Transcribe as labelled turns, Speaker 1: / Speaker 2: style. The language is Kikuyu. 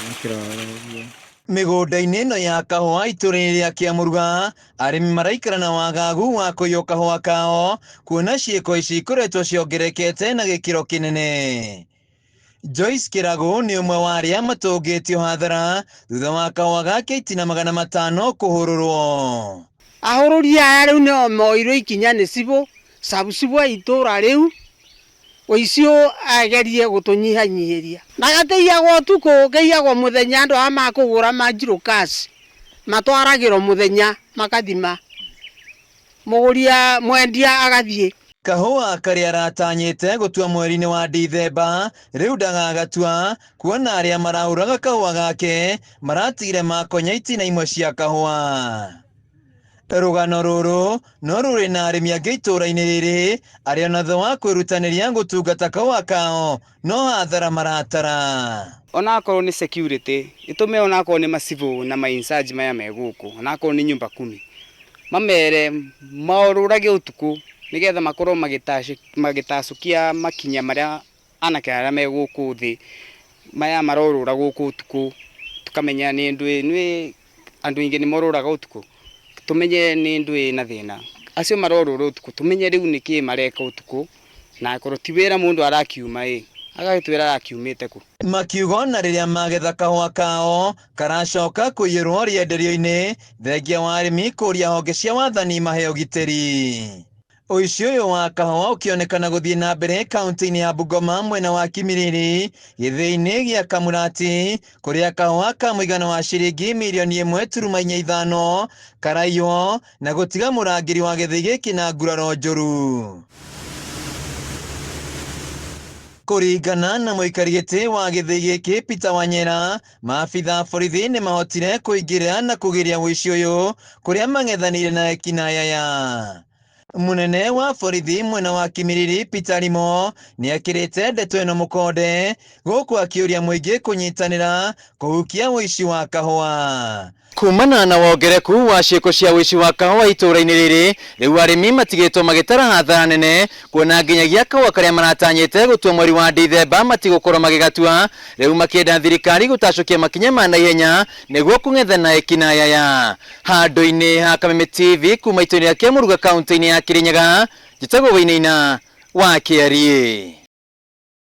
Speaker 1: Makĩrora ũguo.
Speaker 2: Mĩgũnda-inĩ ĩno ya kahũa itũũra-inĩ rĩa Kĩamũruga, arĩmi maraikara na wagagu wa kũiywo kahũa kao, kuona ciĩko ici ikoretwo ciongerekete na gĩkĩro kĩnene. Joyce Kĩragũ nĩ ũmwe wa arĩa matũngĩtio hathara thutha wa kahũa gake itina 500 kũhũrũrwo.
Speaker 3: Ahũrũri aya rĩu nĩo moirwo ikinya nĩ cibũ, sabucibũ a itũũra rĩu, ũici ũyũ agerie gũtũnyihanyihĩria. Na gatĩiyagwo ũtukũ, kĩiyagwo mũthenya, andũ aya makũgũra manjirũ cash, matwaragĩrwo mũthenya makathima, mũgũri mwendia agathiĩ.
Speaker 2: Kahũa karĩa aratanyĩte gũtua mweri-inĩ wa Dithemba rĩu ndagagatua kuona arĩa marahũraga kahũa gake maratigire makonya itina imwe cia kahũa. Rũgano rũrũ no rũrĩ na arĩmi angĩ itũũra-inĩ rĩrĩ arĩa ona thutha wa kwĩrutanĩria gũtungata kahũa kao no hathara maratara.
Speaker 4: Onakorwo nĩ security ĩtũme onakorwo nĩ macibũ na ma-incharge maya me gũkũ onakorwo nĩ nyumba kumi mamere maũrũrage ũtukũ nĩgetha makorwo magĩtacũkia makinya marĩa anake arĩa me gũkũ thĩ maya marorũra gũkũ ũtukũ tukamenya nĩ ndwĩ nĩ andũ aingĩ nĩ morũraga ũtukũ tumenye nĩ ndwĩ na thĩna acio marorũra ũtukũ tumenye rĩu nĩkĩ mareka ũtukũ na akorwo ti wĩra mũndũ arakiuma ĩ agagĩtwĩra arakiumĩte kũ.
Speaker 2: Makiuga ona rĩrĩa magetha kahũa kao karacoka kũiyĩrwo rĩenderio-inĩ thengia wa arĩmi kũria honge cia wathani mahe ũgitĩri. Ũici ũyũ wa kahũa ũkĩonekana gũthiĩ na mbere kaunti-inĩ ya Bungoma mwena wa Kimilili gĩthĩi-inĩ gĩa Kamurati kũrĩa kahũa ka mũigana wa ciringi mirioni ĩmwe turuma inya ithano karaiywo na gũtiga mũrangĩri wa gĩthĩi gĩkĩ na nguraro njũru. Kũringana na mũikari gĩtĩ wa gĩthĩi gĩkĩ Peter Wanyera, maabitha a borithi nĩ mahotire kũingĩrĩra na kũgiria ũici ũyũ kũrĩa mang'ethanĩire na ekinaĩ aya. Mũnene wa borithi mwena wa Kimilili Peter Limo nĩekĩrĩte ndeto ĩno mũkonde gũkũ akĩũria mũingĩ kũnyitanĩra kũhukia ũici wa kahũa. Kumana na wongereku wa ciĩko cia ũici wa kahũa itũũra-inĩ rĩrĩ, rĩu arĩmi matigĩtwo magĩtara hathara nene kuona nginyagia kahũa karĩa maratanyĩte gũtua mweri wa Dithemba matigũkorwo magĩgatua, rĩu makĩenda thirikari gũtacũkia makinya ma naihenya nĩguo kũng'ethana ekinaĩ aya. Handũ-inĩ ha Kameme TV kuma itũũra rĩa Kĩamũruga kaunti-inĩ ya Kĩrĩnyaga, njĩtagwo Wainaina wa Kĩariĩ.